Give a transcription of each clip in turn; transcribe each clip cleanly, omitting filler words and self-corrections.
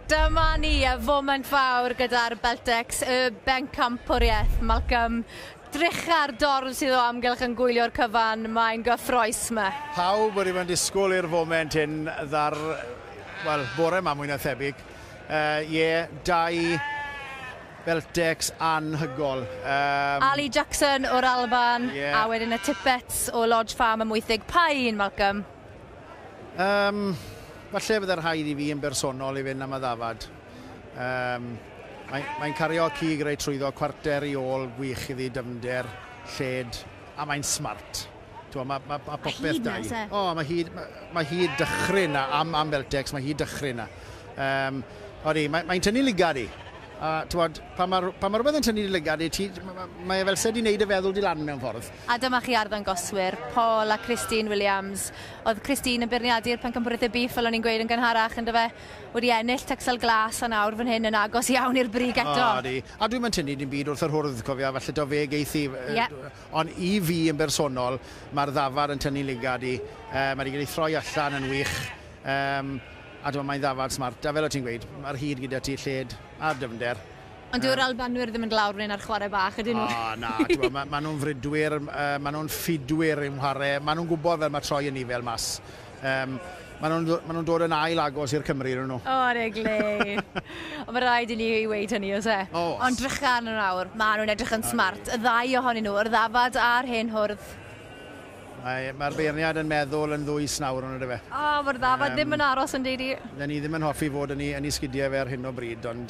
Dyma ni, y foment fawr gyda'r Beltex, y bencampwriaeth. Malcolm, drycha'r dorf sydd o amgylch yn gwylio'r cyfan, mae'n gyffrous 'ma. Pawb wedi bod yn disgwyl i'r foment hyn ddar, wel, bore 'ma mwy na thebyg. Ie, dau Beltex anhygol. Ali Jackson o'r Alban, a wedyn y Tippets o Lodge Farm ym Mwythig. Pa un, Malcolm? Falle bydde rhaid i fi yn bersonol i fynd am y ddafad. Mae'n cario cig reit trwyddo, cwarter i ôl, gwych iddi, dyfnder, lled, a mae'n smart. Mae popeth da i. O, mae hyd dychryn na, am Beltex, mae hyd dychryn na. Odi, mae'n tynnu lygad i. A t'wod, pan mae rhywbeth yn tynnu lygad i, mae e fel se di wneud y feddwl di lan mewn ffordd. A dyma chi arddangoswyr, Paul a Christine Williams. Oedd Christine yn beirniadu'r pencampwriaethau beef, fel o'n i'n gweud yn gynharach, yn dyfe, wedi ennill Texel Glas a nawr fan hyn yn agos iawn i'r brig eto. O, di. A dwi'n mynd tynnu dim byd wrth yr hwrdd, cofia, falle do fe geith i. Ond i fi yn bersonol, mae'r ddafad yn tynnu lygad i. Mae wedi cael ei throi allan yn wych. A dwi'n mae'n ddafad smart. A fel o ti'n gweud, mae'r hyd gyda ti, lled a'r dyfnder. Ond dyw'r Albanwyr ddim yn lawr fan hyn ar chwarae bach, ydyn nhw? O, na. Ma nhw'n frydwyr, ma nhw'n ffidwyr i'w chwarae. Ma nhw'n gwybod fel mae troi y nifel mas. Ma nhw'n dod yn ail agos i'r Cymru, nhw. O, regle. Ond mae rhaid i ni i weud hynny, oes e? Oes. Ond drycha arnyn nhw nawr, ma nhw'n edrych yn smart. Y ddau ohonyn nhw, yr ddafad a'r hen hwrdd. Mae'r beirniad yn meddwl yn ddwys nawr yn ydy fe. O, mae'r ddafad ddim yn aros yn deud i. Ni ddim yn hoffi fod yn ei sgidiau fe ar hyn o bryd, ond...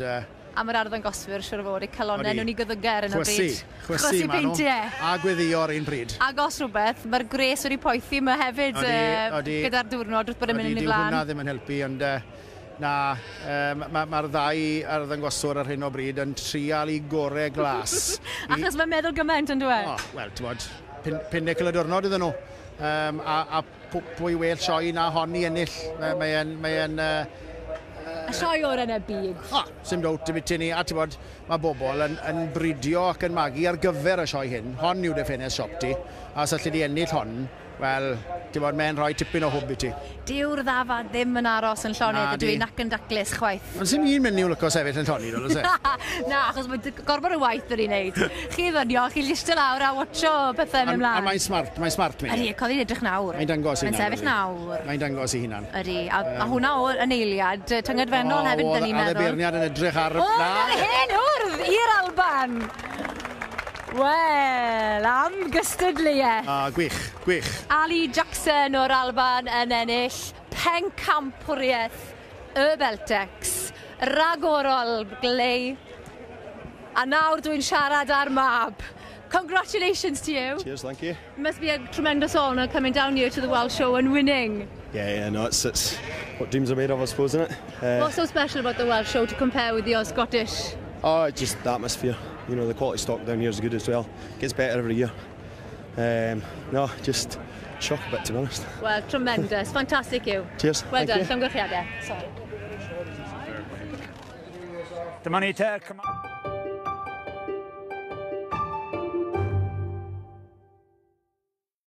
A mae'r arddangoswyr, siwr o fod, eu calonnau nhw'n ei gyddygu ar hyn o bryd. Chwysu peintiau. A gweddio ar un pryd. Ac os rhywbeth, mae'r gwres wedi poethi yma hefyd gyda'r diwrnod wrth bod yn mynd yn ei flaen. Odi, hwnna ddim yn helpu, ond na, mae'r ddau arddangoswr ar hyn o bryd yn trial i gorau glas. Achos mae'n meddwl gymaint, yn dwi? O, wel, ti'n bod, pinnacle y diwrnod iddyn nhw. A pwy well sioe na hon i ennill. Mae'n Y sioe o'r yn y byd. O, sim dowt i biti ni. A ti'n bod, mae bobl yn bridio ac yn magu ar gyfer y sioe hyn. Hon yw dy ffenest siop ti. A os allu di ennill hon, wel, ti'n bod, mae'n rhoi tipyn o hwb i ti. Dyw'r ddafad ddim yn aros yn llonydd, ydw i, nac yn daclus chwaith. Ond sy'n un menyw lyco sefyll yn llonydd, oes e? Na, achos mae gorfod o waith yr i wneud. Chi ddynio, chi listio lawr a watcho pethau mynd mlaen. A mae'n smart, mae'n smart mi. Ydy, coddi'n edrych nawr. Mae'n dangos i hunan. Mae'n sefyll nawr. Mae'n dangos i hunan. Ydy, a hwnna o yn eiliad, tyngedfennol hefyd, dyn ni'n meddwl. O, oedd y beirniad yn edrych ar... O, yr hen hwrdd i'r Alban! Wel, am gystadleuaeth. Ah, gwych, gwych. Ali Jackson o'r Alban yn ennill pencampwriaeth y Beltex. Ragorol, glei. A nawr dwi'n siarad â'r mab. Congratulations to you. Cheers, thank you. It must be a tremendous honour coming down here to the Welsh Show and winning. Yeah, no, it's what dreams are made of, I suppose, isn't it? What's so special about the Welsh Show to compare with your Scottish? Oh, it's just the atmosphere. You know, the quality stock down here is good as well. Gets better every year. No, just shock a bit, to be honest. Well, tremendous. Fantastic, you. Cheers. Well done. Llongyfarchiadau. Sorry. Dyma ni te.